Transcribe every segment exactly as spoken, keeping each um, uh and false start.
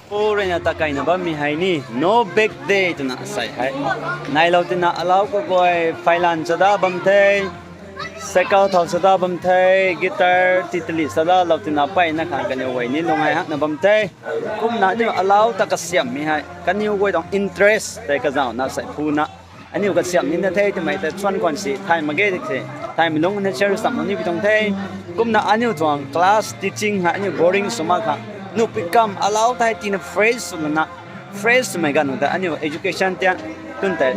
Pu ruina ta kaina bammei hei ni, no back day twna asei hei. Nailou tina alau kaguay, phailan sada bam the, cycle thau sada bam the, guitar titali sada lou tina mpeyna khang kaniw guay ni lungai hakna bam the. Kumna aniu alau ta kasiammei hei, kaniw guay tuang interest tei kazauna sei phuna aniu kasiam nina the twmei ta chuan khwan si thay mak ge di the. Thaymei lung na share sam ni pi tuang the. Kumna aniu tuang class teaching hei aniu boring sw mak kha, nupui kam alau tei tina fresh swna, fresh swmei ganv ta aniu education tia tun tei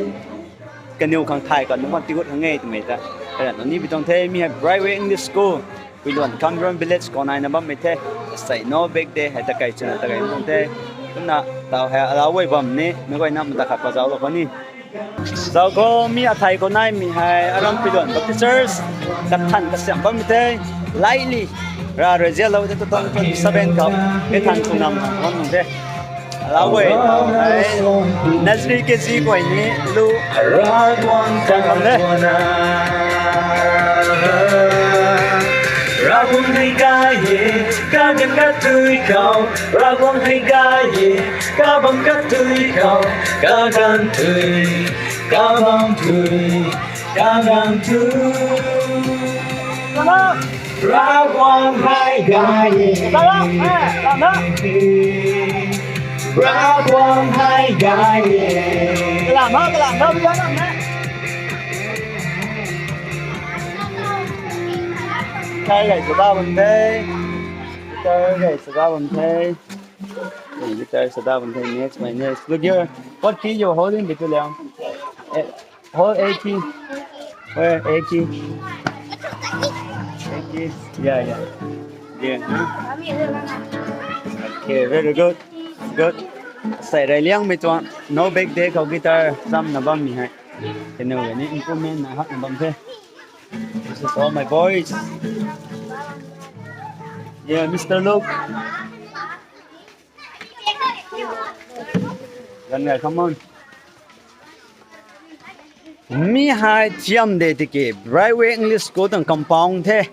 kaniw khang thay kan nuh bam tigut khang e twmei ta karan ni pi tuang the. Mi hei Brightway English School, Puiluan Kamron Village khou naina bammei the. Sei no back day hei ta kai chuna ta kai tuang the. Kumna tau hei alau guay bam ni meic guayna mata khat pa zauclou khou ni, zau khou mi athei khou naimei hei aram Puiluan Baptist Church kathan kasiam bammei the. Lightly ra rui zialou the two thousand twenty-seven khou e than khou nam khang bam nung the. Alau guay tau hei nursery K G guay ni lu Ravguangc khang de. Ravguangc hei gay e, kaganv katui khou. Ravguangc hei gay e, kabam katui khou. Kaganv tui, kabam tui, kaganv tui. Ravguangc hei gay e. Ravguangc hei gay e. Guitar gay sada bam the. Guitar gay sada bam the. Guitar sada bam the. Next, my next. Look here. What key you holding, Bitulem? Eh, hold A key. Where A key? A key. Yeah, yeah. Yeah. Okay, very good. Good. Sei rey liangmei tuang no back day khou guitar samna bammei hei. Kaniw ni improvement na hakna bam the. This is all my boys. Yeah, Mister Luke. Ganv guay, come on. Mi hei thiam de tiki Brightway English School tuang compound the.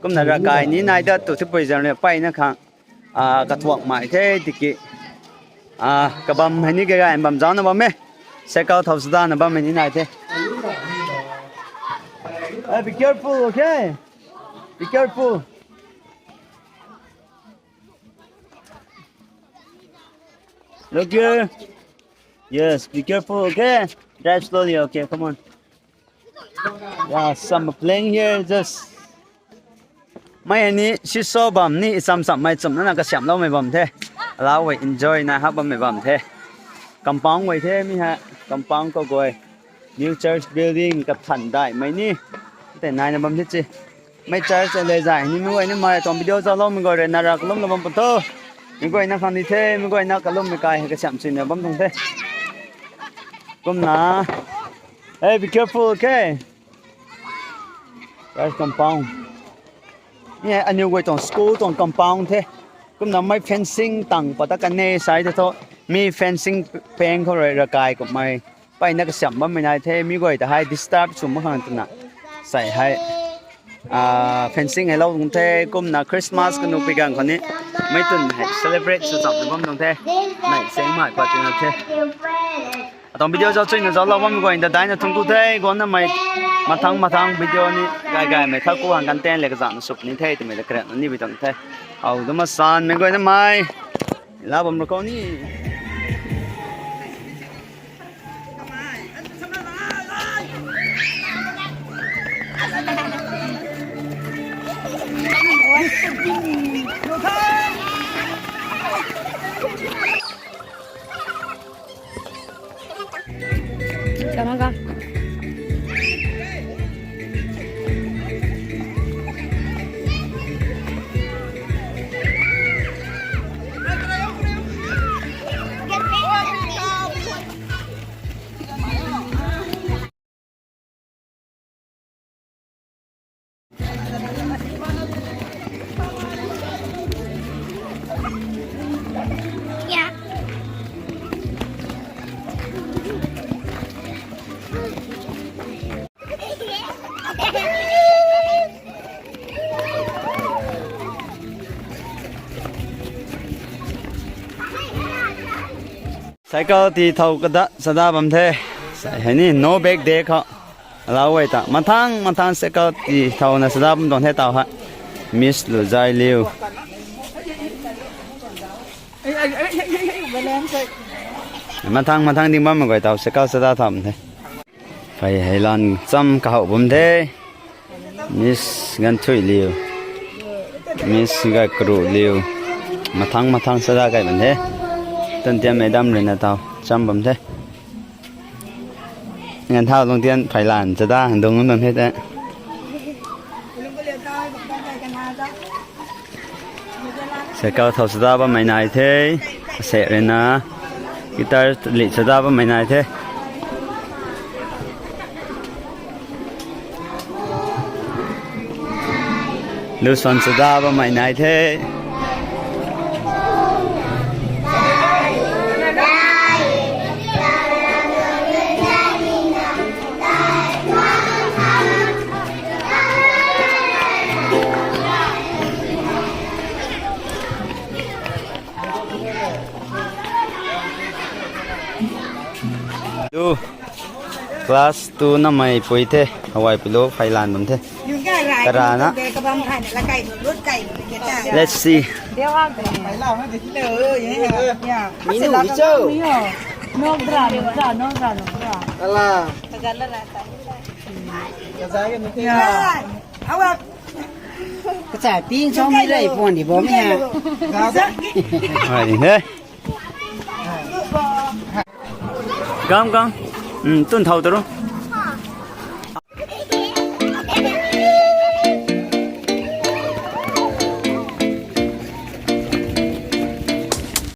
Kumna ravkai ni nai dat tu thipui zan rui mpeyna khang, ah, kathuakmei the tiki, ah, kabam hei ni gay gay bam zaucna bam e. Cycle thau sadana bammei ni nai the. Hey, be careful, okay? Be careful. Look here. Yes, be careful, okay? Drive slowly, okay? Come on. Yeah, some playing here, just. Mei hei ni seesaw bam ni icham chammei chumna na kasiamhloumei bam the. Alau guay enjoy na hak bammei bam the. Compound guay the mi hei, compound khou guay. New church building kathan daihmei ni tei naina bam the chi. Mei church le zay ni mi guay ni mei tuang video zaucloumei guay rui na ra kalumlou bam pw tho. Mi guayna khang ni the, mi guayna kalummei kai hei kasiamh suina bam tuang the. Kumna, hey, be careful, okay? Church compound. Mi hei aniw guay tuang school tuang compound the. Kumna mei fencing tang pat ta kan e sai the tho. Mi fencing pang khou rui ravkai kummei mpeyna kasiamh bammei nai the, mi guay ta hei disturb sw mak khang twna. Sei hei, ah, fencing hei lou tuang the, kumna Christmas kanu pi ganv khou ni mei twn hei celebrate sw chamna bam tuang the. Nei sengmei pat twna the. Atuang video zauc chuina zauclou bammei guay ta daihna thungc ku the, guangna mei mathang mathang video ni gay gaymei thak ku hang content le kazanna sw puni the twmei ta karan ni bi tuang the. Au, duma sanmei guayna mei la bam ra khou ni. Cycle ti thow kada sada bam the. Sai hei ni no back de khou. Alauc guay ta. Mathang, mathang cycle ti thow na sada bam tuang the taw ha. Miss Luzai Liu. Mathang, mathang ding bam guay taw cycle sada tham the. Phey hei lan cham kahow bam the. Miss Ganthui Liu. Miss Gaikaru Liu. Mathang, mathang sada kai bam the. Tun tiam madam rui na taw cham bam the. Ngan thau lung tian phey lan chada dung dung the te. Cycle thow sada bammei nai the. Ase rui na guitar li sada bammei nai the. Luson sada bammei nai the. Tu, class two namei pui the, hawai pui lu phey lan bam the. Karana. Let's see. Kachai ping chomei rei puan di bam he. Hai di he. Gang, gang. Tun thau taro.